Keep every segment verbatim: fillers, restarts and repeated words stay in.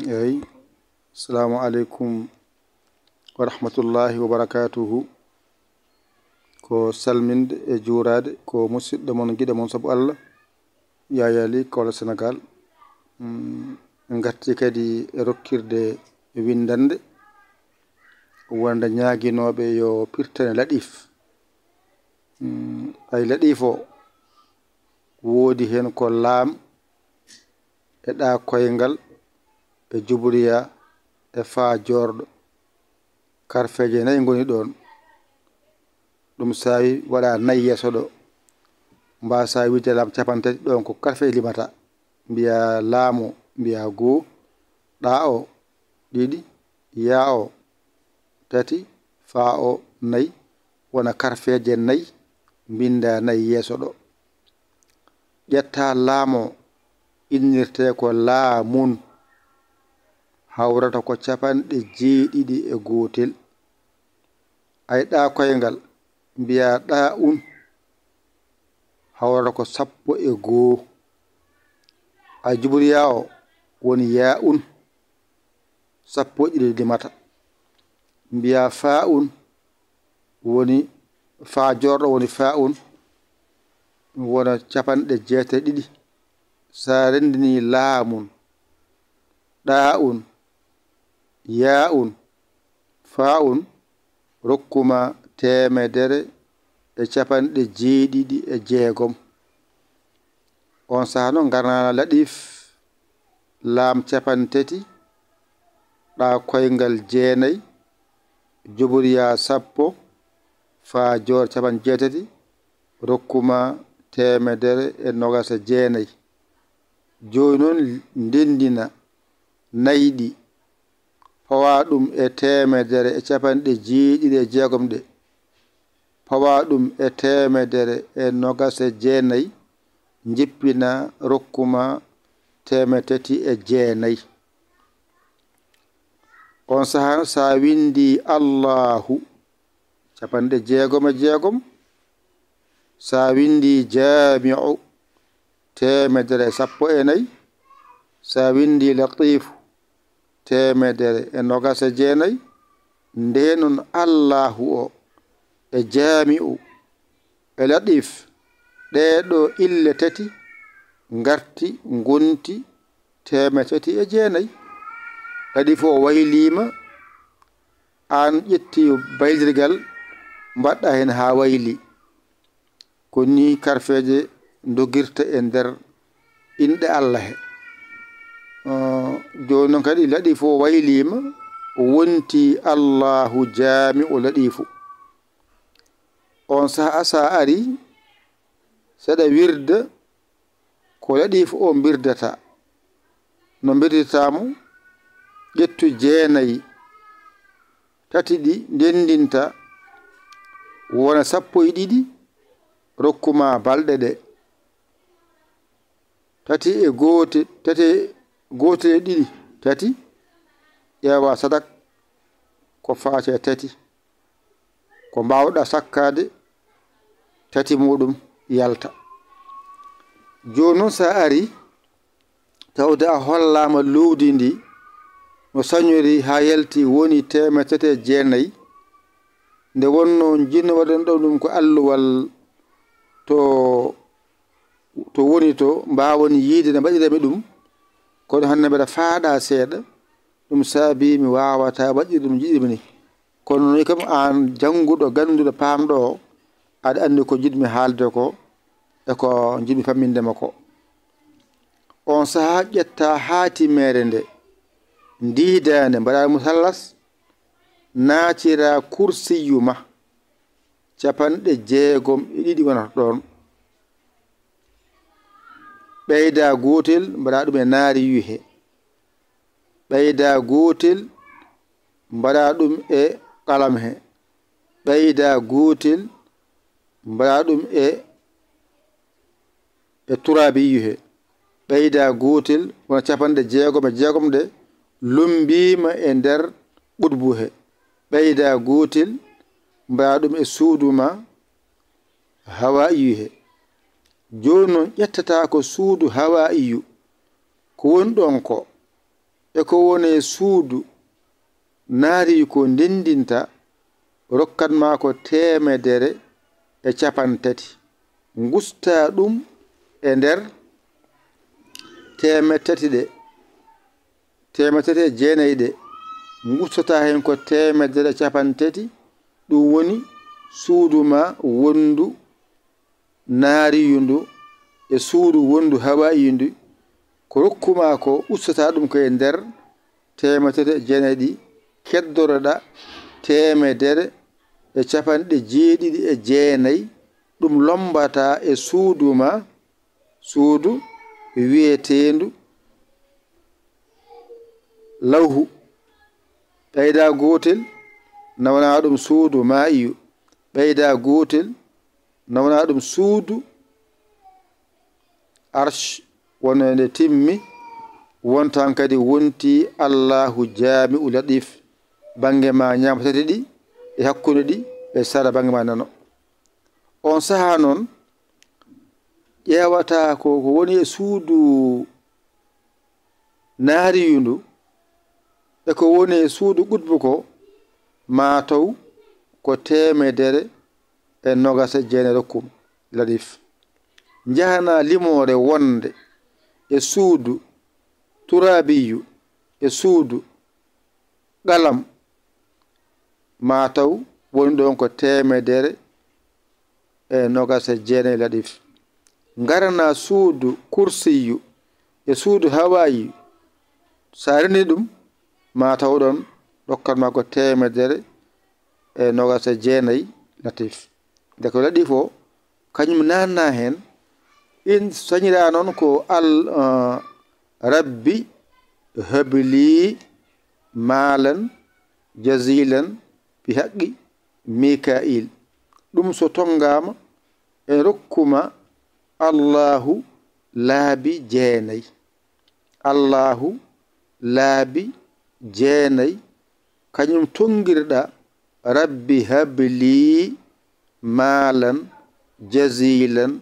Eyi, assalamu aleykum wa rahmatullahi wa barakatuhu. Ko salminde e juuraade, ko musidɗo mon, giɗo mon sabu Allah, Yaya Ly, Kaolack, Sénégal. Mm, en ngarti kadi e rokkirde winndannde, wonde ñaaginooɓe yo pirtane laɗif. Mm, ay laɗif o, woodi heen ko laam, e ɗa koyngal, e jubriya, e faa joorɗo. Karfeeje nayi ngoni ɗoon. Ɗum saawi waɗa nayi yeeso ɗo. Mbaasa wiide laam cappanɗe tati, ɗoon ko karfeeje limata. Mbiya laam o, mbiya goo, ɗa o, ɗiɗi, yaa o, tati, faa o, nayi, wona karfeeje nayi, mbinnda nayi yeeso ɗo. Ƴetta laam o, innirtee ko laamun, hawrata ko cappanɗe jeeɗiɗi e gootel. Ay ɗa koyngal, mbiya ɗa un, hawrata ko sappo e goo. Ay jubriya o, woni yaa un, sappo e ɗiɗi limata. Mbiya faa un, woni faa joorɗo, woni faa un, wona cappanɗe jeetati e ɗiɗi. Sa renndini laamun, ɗa un, yaa un, faa un, rokkuma teemedere e cappanɗe jeeɗiɗi e jeegom. On saha noon ngarnana laɗif, laam cappanɗe tati, ɗa koyngal jeenayi, juburiya sappo, faa joor cappanɗe jeetati, rokkuma teemedere e noogaas e jeenayi. Jooni noon ndenndina nayi ɗi, pawa ɗum e teemedere e cappanɗe jeeɗiɗi e jeegom ɗe, pawa ɗum e teemedere e noogaas e jeenayi, njippina rokkuma teemedde tati e jeenayi. On saha sa winndi Allahu, cappanɗe jeegom e jeegom, sa winndi Jaami'u, teemedere e sappo e nayi, sa winndi Latifu, teemedere e noogaas e jeenayi, ndeen noon Allahu o e Jaami'u e Latif, ɗee ɗo ille tati ngarti ngonti teemedde tati e jeenayi. Latif o wayliima, aan ƴetti baylirgal, mbaɗɗa heen haa wayli. Ko nii karfeeje ndogirta e nder inɗe Allah he. Uh, jooni noon kadi Latif o wayliima, wonti Allahu Jaami'u Latifu. On saha sa ari, saɗa wirda, ko Latif o mbirdata. No mbirdata mo, ƴettu jeenayi, tati ɗi ndenndinta wona sappo e ɗiɗi, rokkuma balɗe ɗe. Tati e goote, tati e goote e ɗiɗi, tati, ƴeewa sadak ko faati e tati. Ko mbaawɗa sakkaade, tati muɗum yalta. Jooni noon sa ari, tawde a hollaama lowdi ndi no sañori haa yalti woni teemedde tati e jeenayi, nde wonnoo njiɗno waɗen ɗo ɗum ko alluwal to, to woni to mbaawon yiide no mbaɗiremi ɗum, kono hannde mbeɗa faaɗa seeɗa, ɗum saabi mi waawata waɗirde ɗum njiɗirmi ni. Kono noon kam aan jannguɗo, gannduɗo, paamɗo o, aɗa anndi ko njiɗmi haalde ko e ko njiɗmi famminde ma ko. On saha ƴetta haatimeere nde, ndiidaande, mbaɗa musallas, naatira kursiyu ma, cappanɗe jeegom e ɗiɗi wonata ɗoon. Ɓeyda gootel, mbaɗa ɗum e naari yuhe. Ɓeyda gootel, mbaɗa ɗum e qalam he. Ɓeyda gootel, mbaɗa ɗum e, e turaabiyu he. Ɓeyda gootel, wona cappanɗe jeegom e jeegom ɗe, lummbiima e nder qutbu he. Ɓeyda gootel, mbaɗa ɗum e suudu ma hawaa'iyu he. Jooni noon, ƴettata ko suudu hawaa'iyu, ko woni ɗoon ko, e ko woni e suudu naariyu ko ndenndinta, rokkat ma ko teemedere e capantati. Ngustaa ɗum e nder teemeɗe tati ɗe, teemeɗe tati e jeenayi ɗe. Ngustata heen ko teemedere e capantati, ɗum woni suudu ma wonndu naariyu ndu e suudu wonndu hawaayiyu ndu, ko rokku ma ko, ustata ɗum ko e nder teemeɗe tati e jeenayi ɗi, keddoroɗa teemedere e capanɗe jeeɗiɗi e jeenayi, ɗum lommbata e suudu ma, suudu wiyeteendu lawhu. Ɓeyda gootel, nawana ɗum suudu maa'iyu. Ɓeyda gootel, nawana ɗum suudu arsh, wona nde timmi, wontan kadi wonti Allahu Jaami'u Latif, bannge ma ñaamo tati ɗi, e hakkunde ɗi, e sara bannge ma nano. On sahaa noon, ƴeewata ko, ko woni e suudu naariyu ndu, e ko woni e suudu qutbu ko, maa taw ko teemedere e nogas e jeenayi rokkum Latif. Njahana limoore wonde e suudu turaabiyu, e suudu qalam, maa taw woni ɗon ko teemedere e nogas e jeenayi Latif. Ngarana suudu kursiyu e suudu hawaayi, so a reni ɗum, maa taw ɗon rokkat ma ko teemedere e nogas e jeenayi Latif. Nde ko Latif o, kañum naatna heen, in sañira noon ko al, eh, Rabbi habli maalan jazilan bi haqqi Mikail. Ɗum so tonngaama, en rokkuma Allahu laabi jeenayi. Allahu laabi jeenayi, kañum tonngirɗa, Rabbi habli maalan jazilan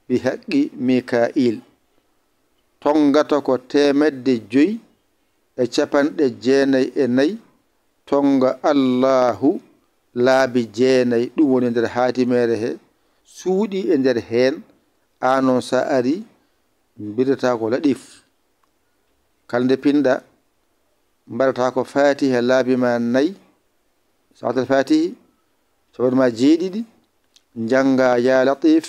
bi haqqi Mikail. Tonngata ko teemedde joyi e capanɗe jeenayi e nayi, tonnga Allahu laabi jeenayi, ɗum woni nder haatimeere he, suuɗi e nder heen, aan noon so a ari, mbiydataa ko Latif. Kala nde pinɗa, mbaɗataa ko Faatiha laabi ma nayi, Salaatul Faatihi, so waɗi ma jeeɗiɗi, njannga Yaa Latif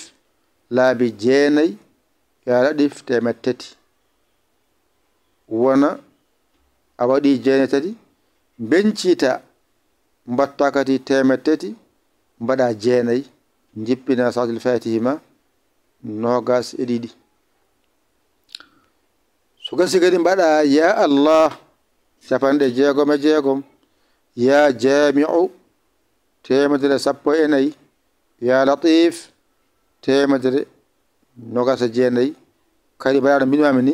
laabi jeenayi, Yaa Latif teemedde tati. Wona a waɗi jeenayi tati, mbeñcita, mbaɗta kadi teemedde tati, mbaɗa jeenayi, njippina Salaatul Faatihi ma noogas e ɗiɗi. So gasi kadi mbaɗa Yaa Allah capanɗe jeegom e jeegom, Yaa Jaami'u teemedere sappo e nayi, Yaa Latif teemedere noogas e jeenayi. Kadi mbaɗa no mbinmaami ni,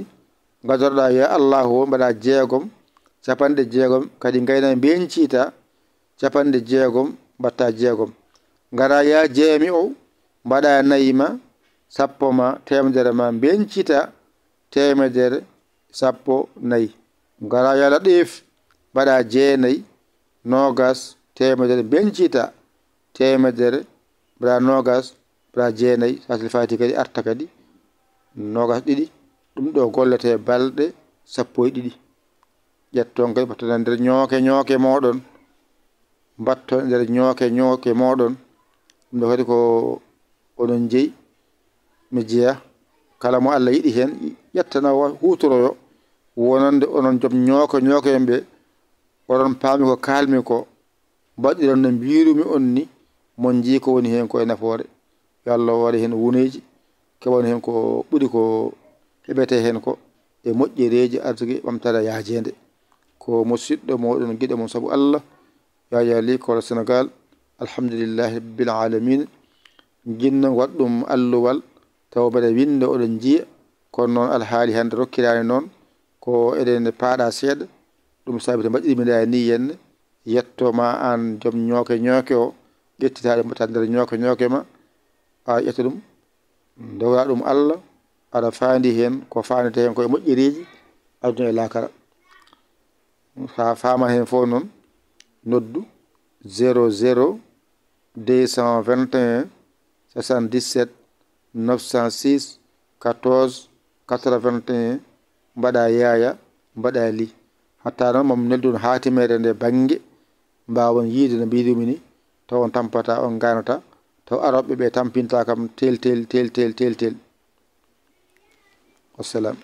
ngaddotoɗa Yaa Allahu o, mbaɗa jeegom, capanɗe jeegom, kadi ngayna mbeñcita capanɗe jeegom, mbaɗta jeegom. Ngara Yaa Jaami'u, mbaɗa nayi ma, sappo ma, teemedere ma, mbeñcita teemedere sappo nayi. Ngara Yaa Latif, mbaɗa jeenayi, noogas, teemedere, mbeñcita teemedere, mbaɗa noogas, mbaɗa jeenayi, Salaatul Faatihi kadi arta kadi noogas ɗiɗi. Ɗum ɗo gollete balɗe sappo e ɗiɗi. Ƴetton kadi mbatton nder ñooke ñooke mooɗon. Mbatton nder ñooke ñooke mooɗon. Ɗum ɗo kadi ko onon jeyi, mi jeya. Kala mo Allah yiɗi heen, ƴettana o, huutoroyo. Wonande onon joom ñooke ñooke ɓe, oɗon paami ko kaalmi ko. Mbaɗiron no mbiirumi on ni, mon njii ko woni heen ko e nafoore. Yo Allah waɗa heen wuneeji, keɓon heen ko ɓuri ko heɓetee heen ko e moƴƴereeji, arsiki, ɓamtaare, yaajeende. Ko musiɗɗo mooɗon, giɗo mon sabu Allah, Yaya Ly, Kola Senegal. Alhamdulillahi Rabbil Alamin. Jinno waɗ ɗum alluwal, taw mbeɗa winnda, oɗon njiya. Kono noon, alhaali hannde rokkiraani noon, ko eɗen paaɗa seeɗa. Ɗum saabi to mbaɗirmi ɗa ni henne, yetto ma aan joom ñooke ñooke o, ƴettitaade mbaɗta nder ñooke ñooke ma, a ƴetta ɗum, ndewra ɗum Allah, aɗa faandi heen ko faandete heen ko e moƴƴereeji aduna e laakara. Ha faama heen fof noon, noddu zéro zéro deux cent vingt et un soixante-dix-sept neuf cent six quatorze quatre-vingt-un, mbaɗa yaaya, mbaɗa li. Hatta noon mami neldon haatimeere nde bannge, mbaawon yiide no mbiɗumi ni, taw on tampata, on ngaanata, taw arooɓe ɓe tampinta kam tel, tel, tel, tel, tel, tel. Wassalam.